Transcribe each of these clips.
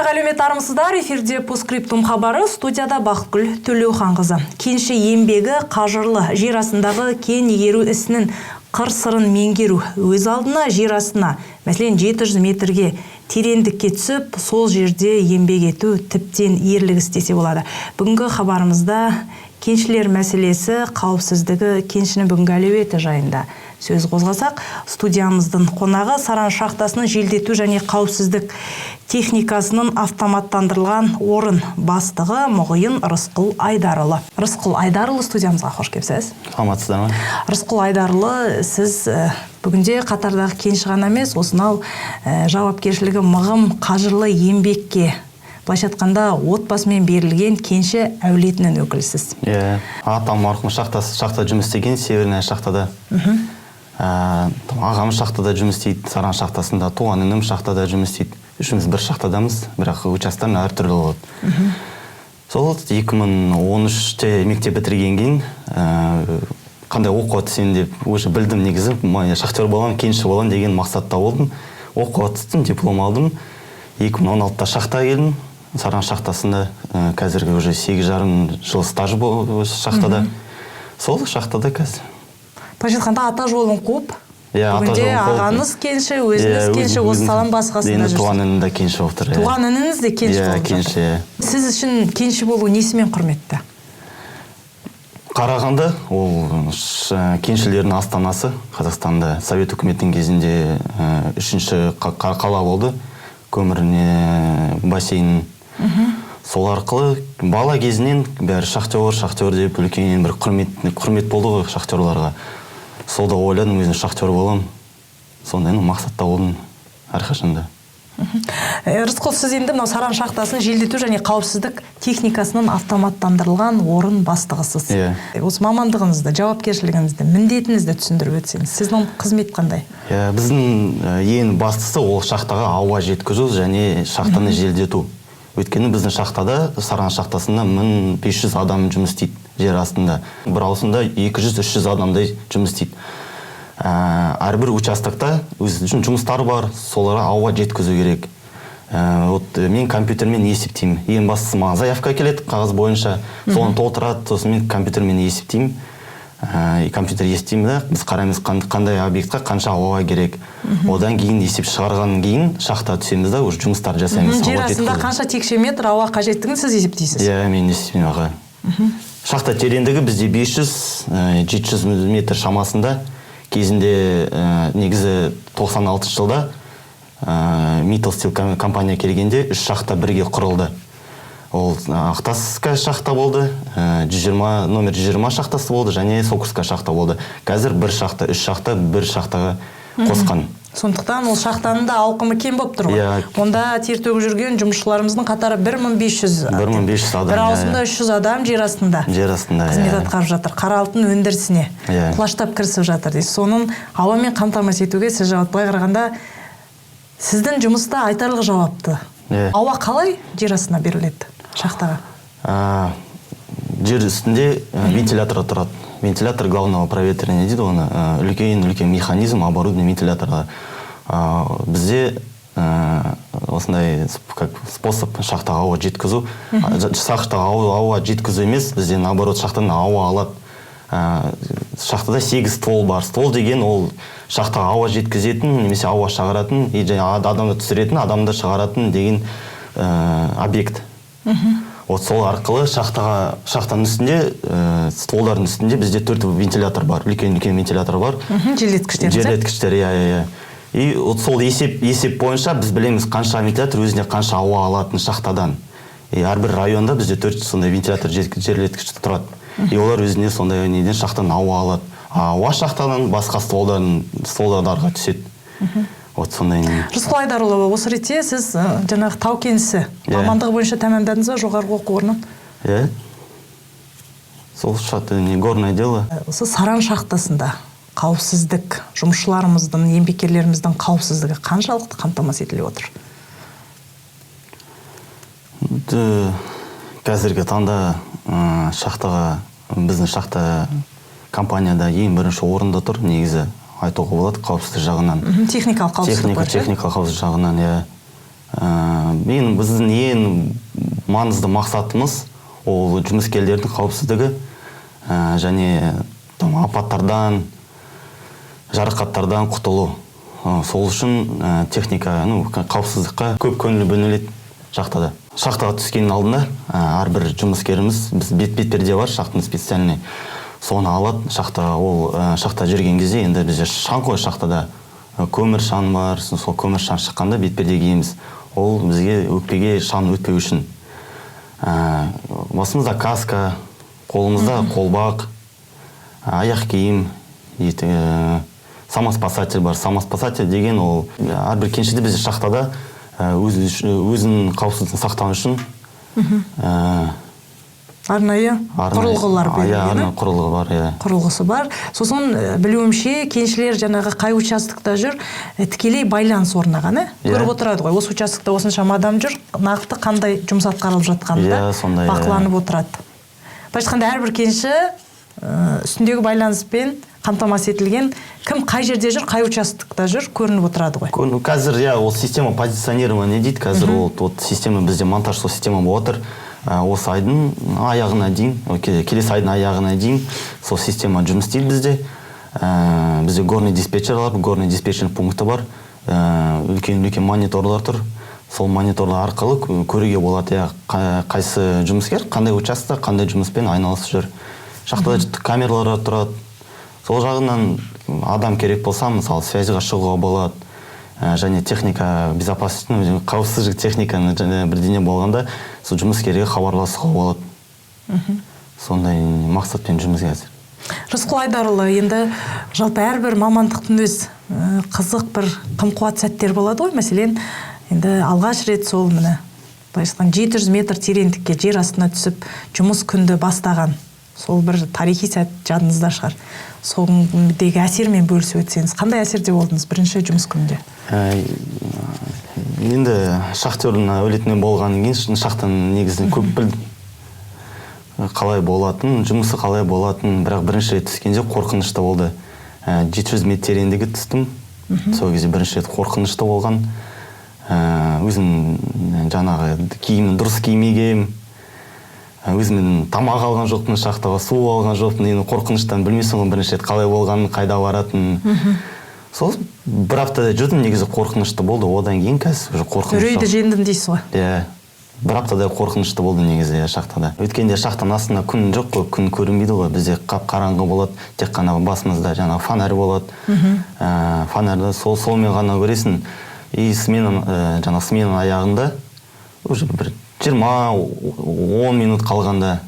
Қазақ әлеумет, армысыздар! Эфирде «Постскриптум» хабары, студияда Бақытгүл Төлеуханқызы. Кенші еңбегі қажырлы. Жер астындағы кен игеру ісінің қыр сырын меңгеру өз алдына, жер астына, мәселен, 700 метрге тереңдікке түсіп, сол жерде еңбек ету тіптен ерлік іс десе болады. Бүгінгі хабарымызда кеншілер мәселесі, қауіпсіздігі, кеншінің бүгінгі әлеуеті жайында сөз қозғасақ, студиямыздың қонағы Саран шахтасының желдету және қауіпсіздік техникасының автоматтандырылған орын бастығы Мұғиын Рысқұл Айдарұлы. Рысқұл Айдарұлы, студиямызға қош келіпсіз. Саламатсыздар ма? Рысқұл Айдарұлы, сіз бүгінде қатардағы кенші ғана емес, осынау жауапкершілігі мығым, қажырлы еңбекке, былайша айтқанда, отбасымен берілген кенші әулетінің өкілісіз. Иә, атам марқұм шахта жұмыс істеген, Северная шахтада. Ағам шахтада жұмыс істейді, Саран шахтасында, туған інім шахтада жұмыс істейді. Үшіміз бір шахтадамыз, бірақ участоктар әртүрлі болады. Сол 2013-те мектеп бітірген кейін қандай оқуға түсемін деп уже білдім. Негізі мен шахтер боламын, кенші боламын деген мақсатта болдым. Оқуға түстім, диплом алдым. 2016-та шахтаға келдім, Саран шахтасында. Қазіргі уже 8,5 жыл стаж осы шахтада, сол шахтада қазір. Былайша айтқанда, ата жолын қуып, Иә, ата бүгінде жолын қуып. ағаңыз кенші, өзіңіз кенші, осы саланың басқасында Енді жүрсіз. туған інім де кенші болып тұр, иә. Туған ініңіз де кенші Иә, болып жатыр. кенші, иә. Сіз үшін кенші болу несімен құрметті? Қарағанды ол кеншілердің астанасы. Қазақстанда Совет үкіметінің кезінде үшінші қала болды көміріне бассейн. Сол арқылы бала кезінен бәрі шахтер, шахтер деп үлкен бір құрмет болды ғой шахтерларға. Сол да ойладым, өзім шахтер боламын, сондай, ну, мақсатта болдым әрқашанда. Рысқұл, сіз енді мынау Саран шахтасын желдету және қауіпсіздік техникасының автоматтандырылған орын бастығысыз. Иә. Осы мамандығыңызды, жауапкершілігіңізді, міндетіңізді түсіндіріп өтсеңіз. Сіздің қызмет қандай? Иә, біздің ең бастысы ол шахтаға ауа жеткізу және шахтаны желдету. Өйткені біздің шахтада, Саран шахтасында 1500 адам жұмыс істейді жер астында. Бір ауысымда 200-300 адамдай жұмыс істейді. Әрбір участокта өзінің жұмыстары бар, соларға ауа жеткізу керек. Вот мен компьютермен есептеймін. Ең бастысы, маған заявка келеді қағаз бойынша, соны толтырады, сосын мен компьютермен есептеймін. Компьютер есептеймін да, біз қараймыз, қандай объектқа қанша ауа керек. Одан кейін есеп шығарғаннан кейін шахтаға түсеміз да, уже жұмыстар жасаймыз. Жер Ауа астында жеткізу. қанша текше метр ауа қажеттігін сіз есептейсіз? Иә, мен есептеймін, аға. Шахта тереңдігі бізде 500, 700 метр шамасында. Кезінде негізі 96 жылда Миттал Стил компания келгенде үш шахта бірге құрылды. Ол Ақтасская шахта болды, 120, номер 120 шахтасы болды және Сокурская шахта болды. Қазір бір шахта, үш шахта бір шахтаға қосқан. Сондықтан ол шахтаның да ауқымы кең болып тұр ғой. Иә. Онда тер төгіп жүрген жұмысшыларымыздың қатары 1500. 1500 адам, Бір иә, ауысымда иә. 300 адам жер астында Жер астында, қызмет иә. атқарып жатыр. Қара алтын өндірісіне құлаштап кірісіп жатыр дейсіз. Соның ауамен қамтамасыз етуге сіз жауап. Былай қарағанда, сіздің жұмыста айтарлық жауапты. Иә. Ауа қалай жер астына беріледі шахтаға? Жер үстінде вентилятор тұрады. Вентилятор главного проветривания дейді оны. Үлкен үлкен механизм, оборудование вентиляторға. Бізде осындай как способ шахтаға ауа жеткізу. Шахтаға ауа жеткізу емес, бізде наоборот шахтадан ауа алады. Шахтада сегіз ствол бар. Ствол деген ол шахтаға ауа жеткізетін немесе ауа шығаратын и және адамды түсіретін, адамды шығаратын деген объект. Вот сол арқылы шахтаға, шахтаның үстінде, стволдардың үстінде бізде төрт вентилятор бар, үлкен үлкен вентилятор бар. Желдеткіштер, иә? Желдеткіштер, иә. И вот сол есеп бойынша біз білеміз, қанша вентилятор өзіне қанша ауа алатын шахтадан. И әрбір районда бізде төрт сондай вентилятор, желдеткіш тұрады. И олар өзіне сондай неден, шахтадан ауа алады. А ауа шахтадан басқа стволдарға түседі. Вот сондай не. Рысқұл Айдарұлы, осы ретте сіз жаңағы тау кен ісі Иә. мамандығы бойынша тәмамдадыңыз ба жоғарғы оқу орнын? Иә, сол шахта, не, горное дело. Осы Саран шахтасында қауіпсіздік, жұмысшыларымыздың, еңбеккерлеріміздің қауіпсіздігі қаншалықты қамтамасыз етіліп отыр? Қазіргі таңда шахтаға, біздің шахта компанияда ең бірінші орында тұр, негізі айтуға болады, қауіпсіздік жағынан. Техникалық қауіпсіздік Техника бойынша. Техникалық қауіпсіздік жағынан, иә. Біздің ең маңызды мақсатымыз ол жұмыскерлердің қауіпсіздігі, және там апаттардан, жарақаттардан құтылу. Сол үшін техника, ну, қауіпсіздікке көп көңіл бөлінеді шахтада. Шахтаға түскеннің алдында әрбір жұмыскеріміз, біз бетперде бар шахтаның специальный, соны алады. Шахта, ол шахта жүрген кезде енді бізде шаң қой шахтада, көмір шаң бар, сол көмір шаң шыққанда бетперде киеміз. Ол бізге өкпеге шаң өтпеу үшін. Басымызда каска, қолымызда қолбақ, аяқ киім, самоспасатель бар. Самоспасатель деген ол әрбір кеншіде бізде шахтада өзінің қауіпсіздігін сақтау үшін арнайы құрылғылар берілген, арнайы құрылғы бар, иә. Құрылғысы бар. Сосын білуімше, кеншілер жаңағы қай участокта жүр, тікелей байланыс орнаған, ә? Көріп отырады ғой, осы участокта осыншама адам жүр, нақты қандай жұмыс атқарылып жатқаны да бақыланып отырады. Былайша айтқанда, әрбір кенші үстіндегі байланыспен қамтамасыз етілген, кім қай жерде жүр, қай участокта жүр, көрініп отырады ғой. Қазір, иә, ол система позиционирования дейді, қазір ол вот система бізде монтаж, сол система болып отыр. Осы айдың аяғына дейін, келесі айдың аяғына дейін сол система жұмыс істейді бізде. Бізде горный диспетчерлар, горный диспетчер пункті бар. Үлкен үлкен мониторлар тұр. Сол мониторлар арқылы көруге болады, иә, қайсы жұмыскер қандай участокта қандай жұмыспен айналысып жүр. Шахтада камералар тұрады. Сол жағынан адам керек болса, мысалы, связьға шығуға болады. Және техника безопасности, ну, қауіпсіздік техниканы және бірдеңе болғанда сол жұмыскерге хабарласуға болады. Сондай мақсатпен жұмыс қазір. Рысқұл Айдарұлы, енді жалпы әрбір мамандықтың өз қызық бір қымқуат сәттер болады ғой. Мәселен, енді алғаш рет сол міне, былайша айтқанда, 700 метр тереңдікке жер астына түсіп жұмыс күнді бастаған сол бір тарихи сәт жадыңызда шығар. Сол күндегі әсермен бөлісіп өтсеңіз, қандай әсерде болдыңыз бірінші жұмыс күнінде? Енді шахтердің әулетінен болғаннан кейін шахтаның негізін көп білдім. Қалай болатын, жұмысы қалай болатын, бірақ бірінші рет түскенде қорқынышты болды. 700 метр тереңдігі түстім. Сол кезде бірінші рет қорқынышты болған. Өзім жаңағы киімін дұрыс кимегем. Өзім тамақ алған жоқпын шахтаға, су алған жоқпын. Енді қорқыныштан білмейсің ғой бірінші рет қалай болғанын, қайда баратынын. Сол бір аптада жүрдім, негізі қорқынышты болды. Одан кейін қазір уже қорқыныш Үрейді жоқ. жеңдім дейсіз ғой? Иә, бір аптадай қорқынышты болды негізі, иә, шахтада. Өйткенде шахтаның астында күн жоқ қой, күн көрінбейді ғой, бізде қап-қараңғы болады, тек қана басымызда жаңағы фонарь болады. Фонарьды солмен ғана көресің. И жаңағы сменаның аяғында уже бір жиырма, он минут қалғанда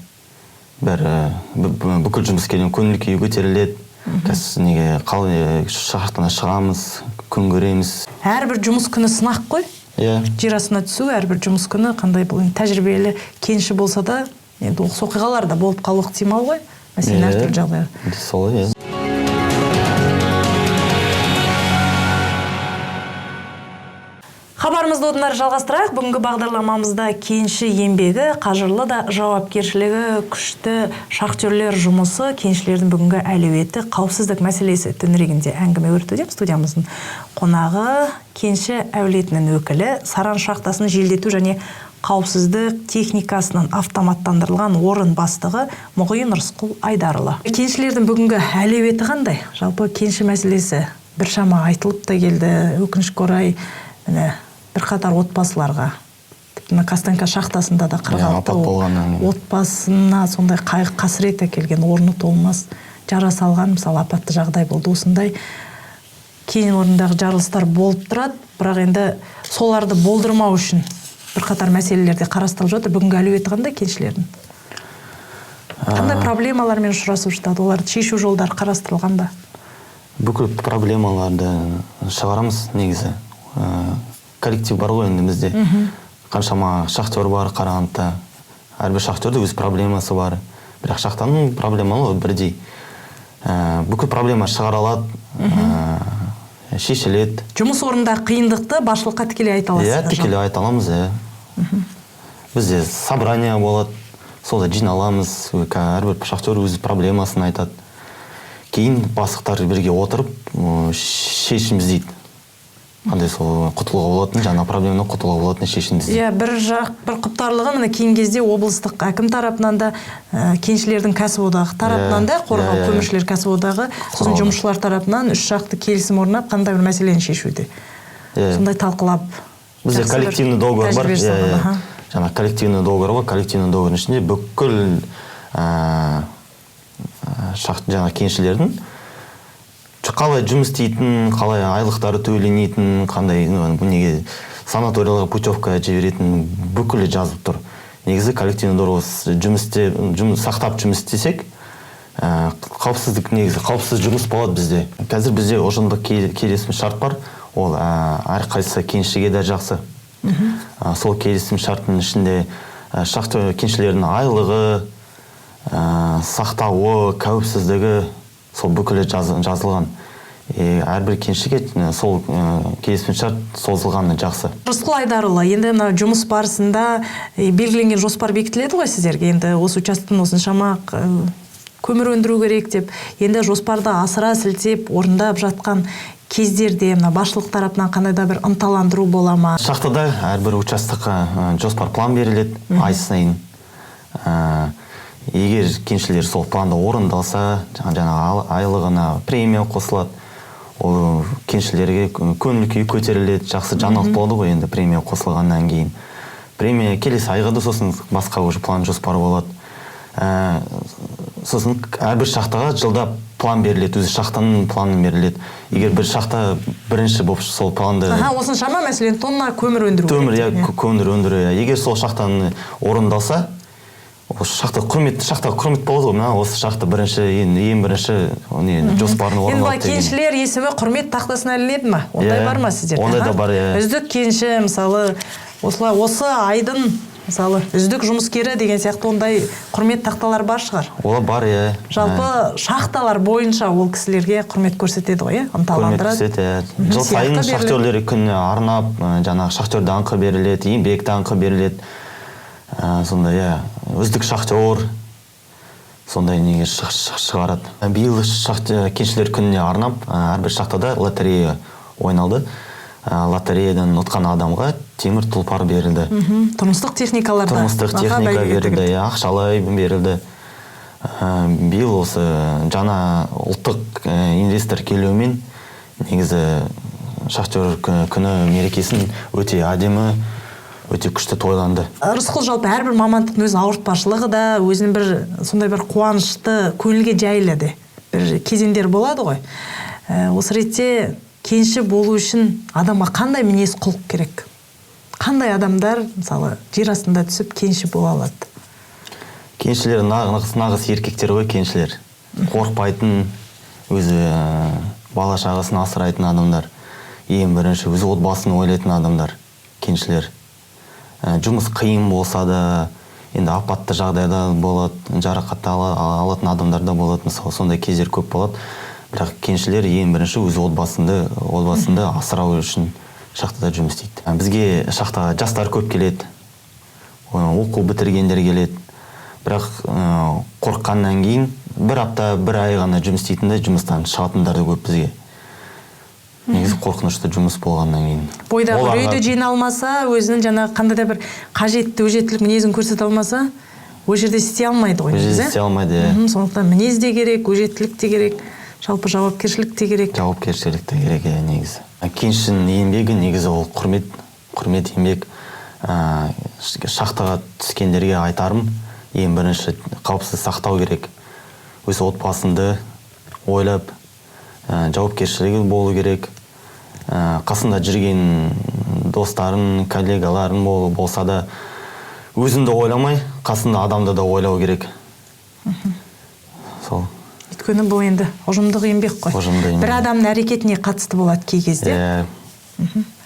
бәрі, бүкіл жұмыскердің көңіл күйі көтеріледі. Қазір неге қалай шахтадан шығамыз, күн көреміз. Әрбір жұмыс күні сынақ қой. Жер астына түсу, әрбір жұмыс күні қандай бұл енді тәжірибелі кенші болса да, енді оқыс оқиғалар да болып қалуы ықтимал ғой. Мәселен, әртүрлі жағдайлар. Солай, иә. Хабарымызды одан әрі жалғастырайық. Бүгінгі бағдарламамызда кенші еңбегі, қажырлы да жауапкершілігі күшті шахтерлер жұмысы, кеншілердің бүгінгі әлеуеті, қауіпсіздік мәселесі төңірегінде әңгіме өрбітуде. Студиямыздың қонағы кенші әулетінің өкілі, Саран шахтасын желдету және қауіпсіздік техникасының автоматтандырылған орын бастығы Мұғиын Рысқұл Айдарұлы. Кеншілердің бүгінгі әлеуеті қандай? Жалпы кенші мәселесі біршама айтылып та келді. Өкінішке орай, міне, бірқатар отбасыларға, тіпті мына Костенко шахтасында да қырық алты Апат болғаннан кейін. отбасына сондай қайғы қасірет әкелген, орны толмас жара салған, мысалы, апатты жағдай болды. Осындай кен орнындағы жарылыстар болып тұрады, бірақ енді соларды болдырмау үшін бірқатар мәселелер де қарастырылып жатыр. Бүгінгі әлеуеті қандай кеншілердің? Қандай проблемалармен ұшырасып жатады? Оларды шешу жолдары қарастырылған ба? Бүкіл проблемаларды шығарамыз негізі. Коллектив бар ғой енді бізде. Қаншама шахтер бар Қарағандыда. Әрбір шахтерде өз проблемасы бар. Бірақ шахтаның проблемалы бірдей. Бүкіл проблема шығара алады, шешіледі. Жұмыс орнындағы қиындықты басшылыққа тікелей айта аласыздар? Иә, тікелей айта аламыз, иә. Бізде собрание болады, сонда жиналамыз, әрбір шахтер өз проблемасын айтады. Кейін бастықтар бірге отырып, шешім іздейді. Қандай сол құтылуға болатын, жаңа проблемадан құтылуға болатын шешім іздейді. Иә, бір жақ, бір құптарлығы міне кейінгі кезде облыстық әкім тарапынан да, кеншілердің кәсіподағы тарапынан да, қорғау көміршілер кәсіподағы, сосын жұмысшылар тарапынан үш жақты келісім орнап, қандай бір мәселені шешуде. Сондай талқылап. Бізде коллективный договор бар. Жаңа коллективный договор бар, коллективный договордың ішінде бүкіл жаңа кеншілердің қалай жұмыс істейтін, қалай айлықтары төленетін, қандай неге санаторийларға путевка жіберетін, бүкілі жазып тұр. Негізі коллективный договор жұмыс сақтап жұмыс істесек, қауіпсіздік, негізі қауіпсіз жұмыс болады бізде. Қазір бізде ұжымдық келісім шарт бар. Ол әрқайсысы кеншіге де жақсы. Сол келісім шарттың ішінде шахта кеншілердің айлығы, сақтауы, қауіпсіздігі, сол бүкілі жазылған. Әрбір кеншіге сол келісімшарт созылғаны жақсы. Рысқұл Айдарұлы, енді мына жұмыс барысында белгіленген жоспар бекітіледі ғой сіздерге. Енді осы участоктан осыншама көмір өндіру керек деп. Енді жоспарды асыра сілтеп орындап жатқан кездерде мына басшылық тарапынан қандай да бір ынталандыру бола ма? Шахтада әрбір участокқа жоспар план беріледі ай сайын. Егер кеншілер сол планды орындалса, жаңағы айлығына премия қосылады. Ол кеншілерге көңіл күйі көтеріледі, жақсы жаңалық болады ғой енді премия қосылғаннан кейін. Премия келесі айға да сосын басқа уже план жоспар болады. Сосын әрбір шахтаға жылда план беріледі, өзі шахтаның планы беріледі. Егер бір шахта бірінші болып сол планды... Аха, осыншама, мәселен, тонна көмір өндіру керек. Көмір, иә, көмір өндіру, иә. Егер сол шахтаны орындалса, осы шахта құрмет, шахта құрмет болады ғой, мына осы шахта бірінші, ең бірінші, не, жоспарын орындалды. Енді былай кеншілер есімі құрмет тақтасына ілінеді ма? Ондай бар ма сіздерде? Ондай да бар, иә. Үздік кенші, мысалы, осылай, осы айдың, мысалы, үздік жұмыскері деген сияқты ондай құрмет тақталар бар шығар. Олар бар, иә. Жалпы шахталар бойынша ол кісілерге құрмет көрсетеді ғой, иә? Ынталандырады. Құрмет көрсетеді, иә. Жыл сайын шахтерлер күніне арнап, жаңағы шахтер даңқы беріледі, еңбек даңқы беріледі. Сондай, иә, үздік шахтер сондай неге шығарады. Биыл кеншілер күніне арнап, әрбір шахтада лотерея ойналды. Лотереядан ұтқан адамға темір тұлпар берілді. Тұрмыстық техникаларда. Тұрмыстық техника берілді, иә, ақшалай берілді. Биыл осы жаңа ұлттық инвестор келуімен негізі шахтер күні мерекесін өте әдемі, өте күшті тойланды. Рысқұл, жалпы әрбір мамандықтың өз ауыртпашылығы да, өзінің бір сондай бір қуанышты, көңілге жайлы де бір кезеңдер болады ғой. Осы ретте кенші болу үшін адамға қандай мінез құлық керек? Қандай адамдар, мысалы, жер астында түсіп кенші бола алады? Кеншілер нағыз еркектер ғой, кеншілер. Қорықпайтын, өзі бала шағасын асырайтын адамдар. Ең бірінші өзі отбасын ойлайтын адамдар, кеншілер. Жұмыс қиын болса да, енді апатты жағдайда болады, жарақат алатын адамдар да болады, мысалы, сондай кездер көп болады. Бірақ кеншілер ең бірінші өз отбасынды асырау үшін шахтада жұмыс істейді. Бізге шахтаға жастар көп келеді, оқу бітіргендер келеді. Бірақ қорыққаннан кейін бір апта, бір ай ғана жұмыс істейтін де жұмыстан шығатындар да көп бізге. Негізі қорқынышты жұмыс болғаннан кейін. Бойдағы үрейді жеңе алмаса, өзінің жаңағы қандай да бір қажетті өжеттілік мінезін көрсете алмаса, ол жерде істей алмайды ғой, Ол жерде негізі. істей алмайды, иә. Сондықтан мінез де керек, өжеттілік те керек, жалпы жауапкершілік те керек. Жауапкершілік те керек, иә, негізі. Кеншінің еңбегі негізі ол құрмет, құрмет еңбек. Шахтаға түскендерге айтарым, ең бірінші қауіпсіз сақтау керек. Өз отбасынды ойлап, жауапкершілігі болу керек. Қасында жүрген достарың, коллегаларың болса да өзіңді ойламай, қасында адамды да ойлау керек. Сол. Өйткені бұл енді ұжымдық еңбек қой. Ұжымдық еңбек. Бір адамның әрекетіне қатысты болады кей кезде.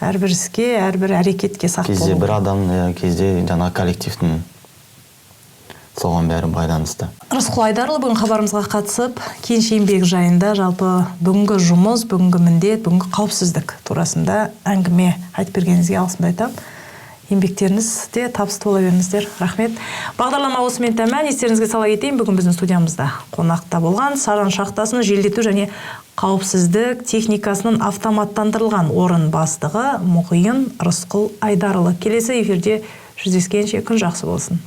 Әрбір іске, әрбір әрекетке сақ Кезде болу. бір адам, кезде жаңа коллективтің соған бәрі байланысты. Рысқұл Айдарұлы бүгін хабарымызға қатысып, кенші еңбегі жайында, жалпы бүгінгі жұмыс, бүгінгі міндет, бүгінгі қауіпсіздік турасында әңгіме айтып бергеніңізге алғысымды айтамын. Еңбектеріңіз де табысты бола беріңіздер. Рахмет. Бағдарлама осымен тәмам. Естеріңізге сала кетейін, бүгін біздің студиямызда қонақта болған Саран шахтасын желдету және қауіпсіздік техникасының автоматтандырылған орын бастығы Мұқиын Рысқұл Айдарұлы. Келесі эфирде жүздескенше, күн жақсы болсын.